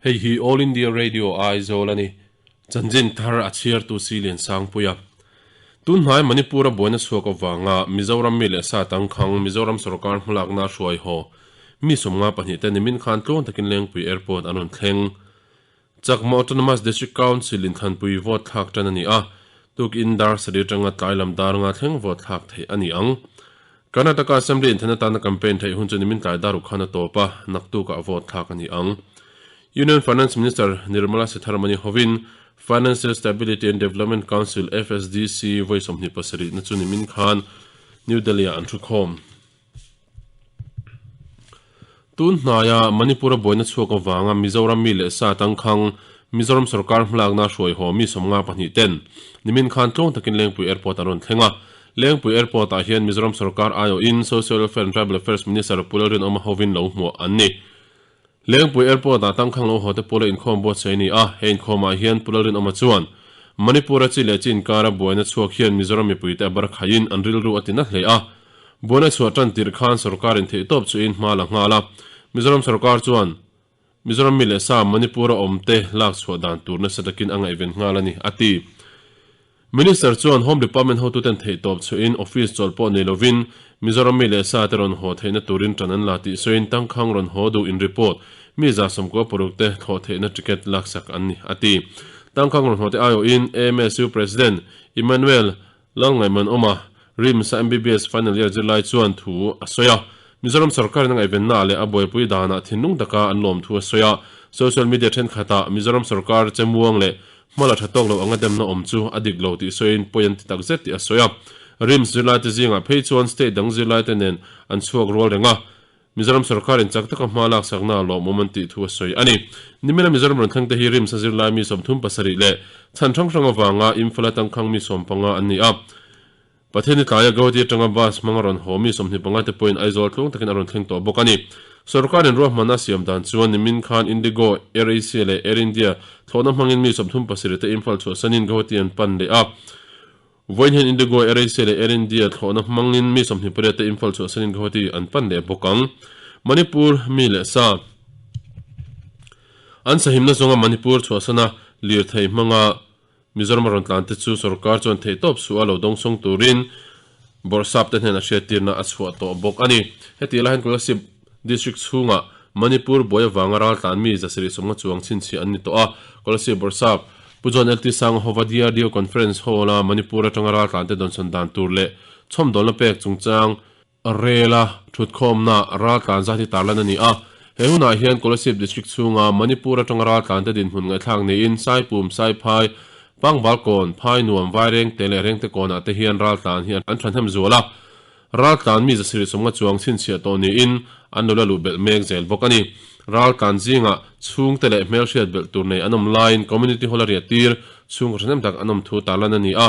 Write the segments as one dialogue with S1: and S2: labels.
S1: Hei hi All India Radio Aizawl a ni. Chanchin thar a chhiartu Silian Sangpuia. Tun hnai Manipur-a buaina chhuak avanga Mizoram mi leh sa tangkhang Mizoram sorkar hmalakna hruai haw mi 52 te nimin khan tluang takin Lengpui Airport an rawn thleng. Chakma Autonomous District Council inthlanpui vote thlak tan a ni a, tukin dar sarih atanga tlai lam dar nga thleng vote thlak theih a ni ang. Karnataka Assembly inthlan atana campaign theih hun chu nimin tlai dar uk khan a tawp a, naktukah vote thlak a ni ang. Union Finance Minister Nirmala Sitharaman-i hovin Financial Stability and Development Council, FSDC, vawi 27 na chu nimin khan New Delhi-ah an thukhawm. Tun hnaia Manipur-a buaina chhuak avanga Mizoram mi leh sa tangkhang Mizoram sorkar hmalakna hruai haw mi 52 ten nimin khan tluang takin Lengpui Airport an rawn thleng a. Lengpui Airport-ah hian Mizoram sorkar aiawhin Social Welfare and Tribal Affairs Minister Pu Lalrinawma hovin lo hmuah an ni. Lengpui Airport-ah tangkhang lo haw te pawla inkhawm buatsaih a ni a, he inkhawmah hian Pu Lalrinawma chuan Manipur-a chi leh chi inkara buaina chhuak hian Mizoram mipuite a bar khaihin an rilru a ti na hle a. Buaina chhuah tan tirh khan sorkarin theihtawp chuhin hma la nghal a, Mizoram sorkar chuan Mizoram mi leh sa Manipur-a awmte lak chhuah dan tur nasa takin a ngaihven nghal a ni, a ti. Minister chuan Home Department hotuten theihtawp chhuahin office chawlh pawh nei lovin Mizoram mi leh sa te rawn haw theihna turin tan an la tih sawiin tangkhang rawn haw duh in report mi 96 te thlawh theihna ticket laksak an ni, a ti. Tangkhang rawn haw te aiawhin AMSU President Emmanuel Lalngaihmanawma, RIMS-a MBBS final year zirlai chuan thu a sawi a. Mizoram sorkarin a ngaihvenna leh a buaipui danah thinlung taka an lawm thu a sawi a. Social media thenkhatah Mizoram sorkar chemuang leh hmala tha tawk lo anga demna awm chu a dik lo tih sawiin pawi an ti tak zet tih a sawi a. RIMS zirlaite zingah phei chuan state dang zirlaite nen an chhuak rual reng a. Mizoram sorkarin chak taka hma laksakna lawmawm an tih thu a sawi a ni. Nimina Mizoram rawn thlengte hi RIMS-a zirlai mi 37 leh chhan hrang hrang avanga Imphal atangkhang mi 15 an ni a. Pathianni tlaia Guwahati atanga bus hmanga rawn haw mi 25 te pawhin Aizawl tluang takin a rawn thleng tawh bawk a ni. Sorkarin ruahmanna siam dan chuan nimin khan Indigo, Air Asia leh Air India thlawhna hmangin mi 37 te Imphal chhuahsanin Guwahati an pan leh a. Vawiin hian Indigo, Air Asia leh Air India thlawhna hmangin mi 28 te Imphal chhuahsanin Guwahati an pan leh bawk ang. Manipur mi leh sa an sahimna zawnga Manipur chhuahsana lirthei hmanga Mizoram a rawn tlan te chu sorkar chuan theihtawp suh a lo dawngsawng turin Bawrhsap te hnenah hriattirna a chhuah tawh bawk a ni. Heti lai hian Kolasib District chhungah Manipur buai avanga raltlan mi 750 chuang chhinchhiah an ni tawh a, Kolasib Bawrhsap Pu John LT Sanga hova DRDO Conference Hall-a Manipur atanga raltlan te dawnsawn dan tur leh chhawmdawlna pek chungchang rela thutkhawmna raltlan zat hi tarlan a ni a. He hunah hian Kolasib District chhunga Manipur atanga raltlan te dinhmun ngaihthlak niin Saipum, Saiphai, Pangbalkawn, Phainuam, Vairengte leh Rengtekawnah te hian raltlan hi an thahnem zual a. Raltlan mi 750 chuang chhinchhiah tawh niin an lo la luh belh mek zel bawk a ni. Raltlan zingah chhungte leh hmelhriat belh tur nei an awm laiin Community Hall a riah tir chhungkaw thahnem tak an awm thu tarlan a ni a.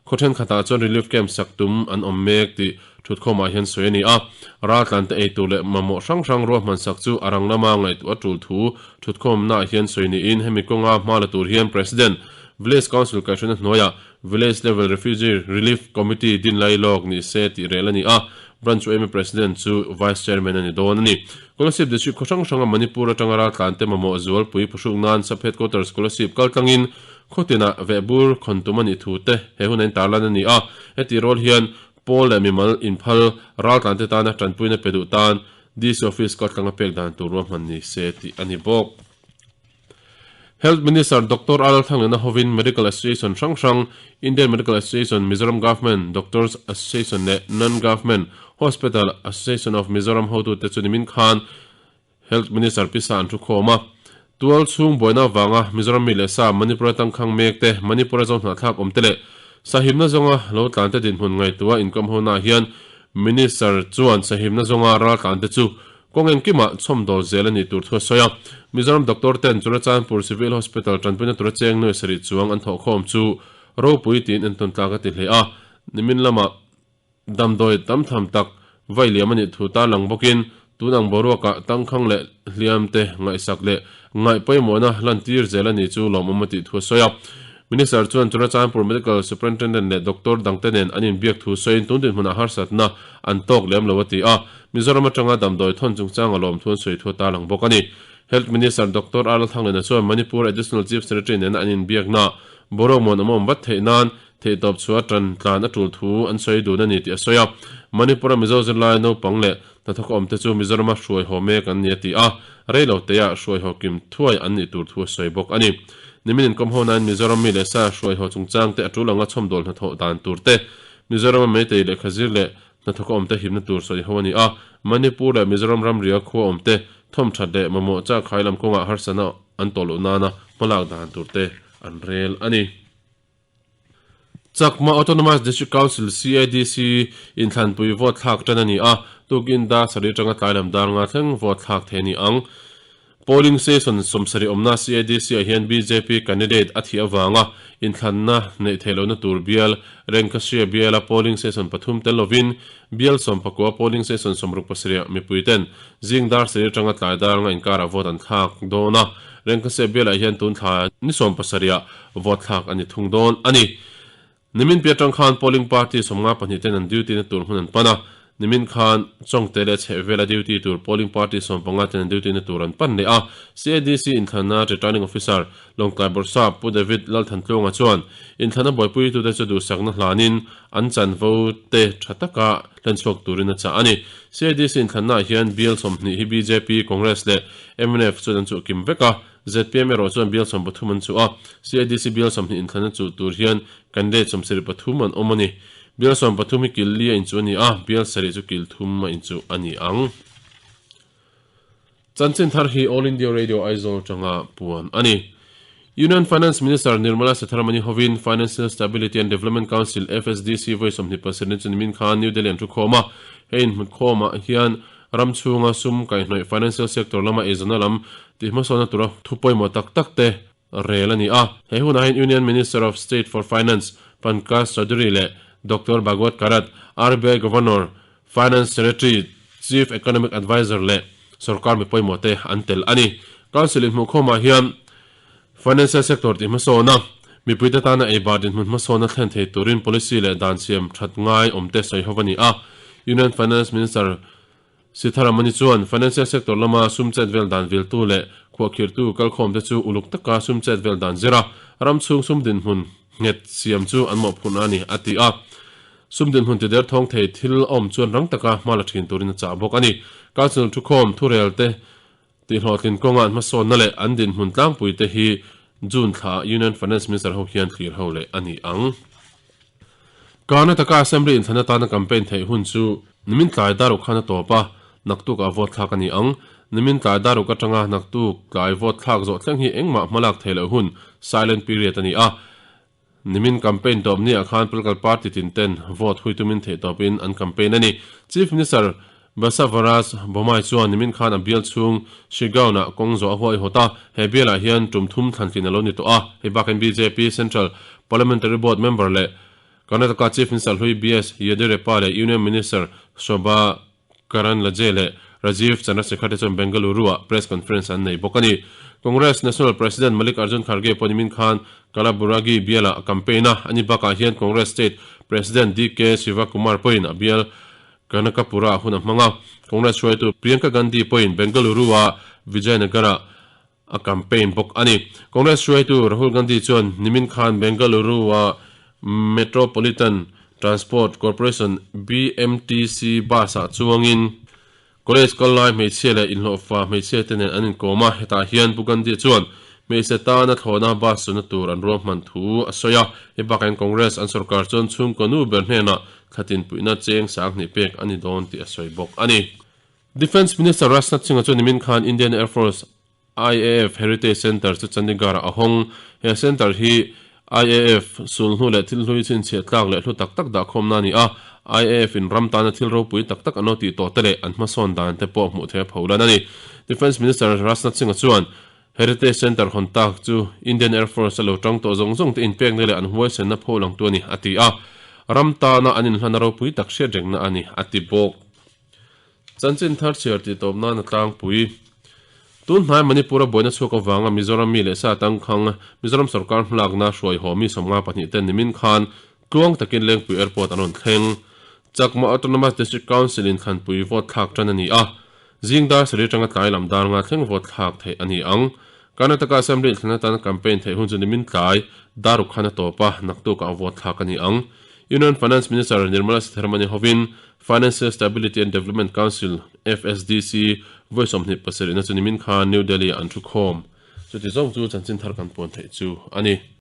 S1: Khaw thenkhatah chuan Relief Camp sak tum an awm mek tih thutkhawmah hian sawi a ni a. Raltlante ei tur leh mamawh hrang hrang ruahman sak chu a rang lama ngaihtuah a tul thu thutkhawmnaah hian sawi niin hemi kawnga hma la tur hian President, Village Council kaihhruaina hnuaiah Village Level Refugee Relief Committee din lai lawk ni se tih rel a ni a, Branch UMA President chu Vice Chairman a ni dawn a ni. Kolasib District khaw hrang hranga Manipur atanga raltlan te mamawh zualpui phuhruk nan Sub Headquarters Kolasib kaltlangin khaw tinah vehbur khawn tum a nih thu te he hun a intarlan a ni a, heti rual hian pawl leh mimal inphal raltlan te tana tanpuina pe duh tan DC Office kaltlanga pek dan tur ruahman ni se tih a ni bawk. Health Minister Doctor Al Thanglena hovin Medical Association hrang hrang, Indian Medical Association, Mizoram Government Doctors Association leh Non-Government Hospital Association of Mizoram hotute chu nimin khan Health Minister pisa an thukhawm a. Tual chhung buaina avanga Mizoram mi leh sa Manipur-a tangkhang mek te, Manipur-a zohnahthlak awm te leh sahimna zawnga lo tlan te dinhmun ngaihtuah inkawmhona hian Minister chuan sahimna zawnga raltlan te chu Kawng engkimah chhawmdawl zel a nih tur thu a sawi a. Mizoram doctor ten Churachandpur Civil Hospital tanpuina tura cheng nuai sarih chuang an thawhkhawm chu ropui tiin entawn tlak a ti hle a. Nimin lamah damdawi tam tham tak vai liam a nih thu tarlang bawkin tun ang boruakah tangkhang leh hliam te ngaihsak leh ngaih pawimawhna lantir zel a nih chu lawmawm a tih thu a sawi a. Minister chuan Churachandpur Medical Superintendent leh doctor dangte nen an inbiak thu sawiin tun dinhmunah harsatna an tawk lem lo a ti a. Mizoram atanga damdawi thawn chungchanga lawmthu an sawi thu a tarlang bawk a ni. Health Minister Doctor R Lalthanglena chuan Manipur Additional Chief Secretary nena an inbiaknaah boruak muanawm a awm vat theih nan theihtawp chhuah tan tlan a tul thu an sawi dun a ni tih a sawi a. Manipur-a Mizo zirlai naupang leh hnathawk awmte chu Mizorama hruai haw mek an ni a ti a, reilo teah hruai haw kim thuai an nih tur thu a sawi bawk a ni. Nimin inkawm ho nain Mizoram mi leh sa hruai haw chungchangte a tul anga chhawmdawl hnathawh dan tur te, Mizorama Meitei lehkha zir leh Hnathawk awmte himna tur sawi ho a ni a, Manipur leh Mizoram ramria khua awmte thawmthat leh mamawh chak khai lam kawngah harsatna an tawh loh nana hmalak dan turte an rel a ni. Chakma Autonomous District Council, CADC, inthlanpui vote thlak tan a ni a, tukin dar sarih atanga tlai lam dar nga thleng vote thlak thei a ni ang. Polling station 70 awmna CADC-ah hian bjp candidate a thih avanga inthlanna neih theih lohna tur bial Rengkashia biala polling station pathum tel lovin bial 19 polling station 67 mipuiten zing dar sarih atanga tlai dar anga inkarah vote an thlak dawn a, Rengkashia bialah hian tun thla ni 17ah vote thlak a ni thung dawn a ni. Nimin piah atang khan polling party 52 ten an duty na tur hmun an pan a, nimin khan Chawngte leh chhehvela duty tur polling party 15 ten an duty na tur an pan leh a. CADC inthlanna returning officer Lawngtlai Bawrhsap Pu David Lalthantluanga chuan inthlanna buaipuitute chu duhsakna hlanin an chanvo te tha taka hlenchhuak turin a chah a ni. CADC inthlannaah hian bial 20 hi bjp, Congress leh mnf chuan an chuh kim vek a. Zpm erawh chuan bial 13 an chuh a, CADC bial 20 inthlan a chuh tur hian candidate 73 an awm a ni. Bial 13 hi kil li a inchuh a ni a, bial sarih chu kil thum a inchuh a ni ang. Chanchin thar hi All India Radio Aizawl atanga puan a ni. Union Finance Minister Nirmala Sitharaman-i hovin Financial Stability and Development Council, FSDC, vawi 27 chu nimin khan New Delhi an thukhawm a, hei inhmutkhawmah hian Ram chhunga sum kaihhnawih financial sector lama eizawnna lam tihhmasawnna tura thu pawimawh tak tak te rel a ni a. He hunah hian Union Minister of State for Finance Pankaj Chaudhary leh Doctor Bhagwat Karad, RBI Governor, Finance Secretary, Chief Economic Adviser leh sorkar mi pawimawh te an tel a ni. Council inhmuhkhawmah hian Financial sector tihhmasawna, mipuite tana eibar dinhmun hmasawnna thlen thei turin policy leh dan siam that ngai awmte sawi ho a ni a. Union Finance Minister Sitharaman-i chuan financial sector lama sum chet vel dan viltu leh khuahkhirhtu kalkhawmte chu uluk taka sum chet vel dan zira ram chhung sum dinhmun nghet siam chu an mawhphurhna a ni, a ti a. Sum dinhmun ti derthawng thei thil awm chuan rang taka hma la thin turin a chah bawk a ni. Council thukhawm thurelte Tihhlawhtlin kawnga an hmasawnna leh an dinhmun tlangpui te hi June thlaah Union Finance Minister ho hian thlir ho leh a ni ang. Karnataka Assembly inthlan atana campaign theih hun chu nimin tlai daruk khan a tawp a, naktuk ah vote thlak a ni ang. Nimin tlai daruk atanga naktuk tlai vote thlak zawh thleng hi engmah hmalak theih loh hun, silent period, a ni a. Nimin campaign tawp niah khan political party tin ten vote hui tumin theih tawpin an campaign a ni. Chief Minister Basavaraj Bommai chuan nimin khan a bial chhung Shrigaon-ah kawng zawh a huaihawt a, he bialah hian tum thum thlantlin a lo ni tawh a. Hei bakin bjp Central Parliamentary Board member leh Karnataka Chief Minister hlui BS Yediyurappa leh Union Minister Shobha Karandlaje leh Rajeev Chandrasekhar te chuan Bengaluru-ah press conference an nei bawk a ni. Congress National President Mallikarjun Kharge pawh nimin khan Kalaburagi bialah a campaign a, ani bakah hian Congress State President DK Shivakumar pawhin a bial Kanakapura-ah hun a hmang a. Congress hruaitu Priyanka Gandhi pawhin Bengaluru-ah Vijayanagar-ah a campaign bawk a ni. Congress hruaitu Rahul Gandhi chuan nimin khan Bengaluru-a Metropolitan Transport Corporation, BMTC, bus-ah chuangin college kal lai hmeichhia leh inhlawhfa hmeichhia te nen an inkawm a, hetah hian Pu Gandhi chuan hmeichhe tana thlawhna bus chuna tur an ruahman thu a sawi a. Hei bakah hian Congress an sorkar chuan chhungkaw nu ber hnenah thlatinpuihna cheng 2000 pek a ni dawn tih a sawi bawk a ni. Defence Minister Rajnath Singh-a chuan nimin khan Indian Air Force, IAF, Heritage Centre chu Chandigarh-ah a hawng. He centre hi IAF sulhnu leh thil hlui chhinchhiah tlak leh hlu tak tak dahkhawmna a ni a, IAF-in ram tana thil ropui tak tak an lo tih tawh te leh an hmasawn dan te pawh hmuh theih a pho lan a ni. Defence Minister Rajnath Singh-a chuan Heritage Centre hawn tak chu Indian Air Force-a lo tang tawh zawng zawng te inpekna leh an huaisenna pho langtu a ni, a ti a. Ram tana an inhlan a ropui tak hriat rengna a ni, a ti bawk. Chanchin thar chhiar tih tawp nan a tlangpui. Tun hnai Manipur-a buaina chhuak avanga Mizoram mi leh sa tangkhang Mizoram sorkar hmalakna hruai haw mi 52 ten nimin khan tluang takin Lengpui Airport an rawn thleng. Chakma Autonomous District Council-in thlanpui vote thlak tan a ni a. Zing dar sarih atanga tlai lam dar nga thleng vote thlak theih a ni ang. Karnataka Assembly inthlan atan campaign theih hun chu nimin tlai dar ruk khan a tawp a, naktukah vote thlak a ni ang. Union Finance Minister Nirmala Sitharaman-i hovin Financial Stability and Development Council, FSDC, vawi 27 na chu nimin khan New Delhi-ah an thu khawm. Chuti zawng chu chanchin thar kan puan theih chu a ni.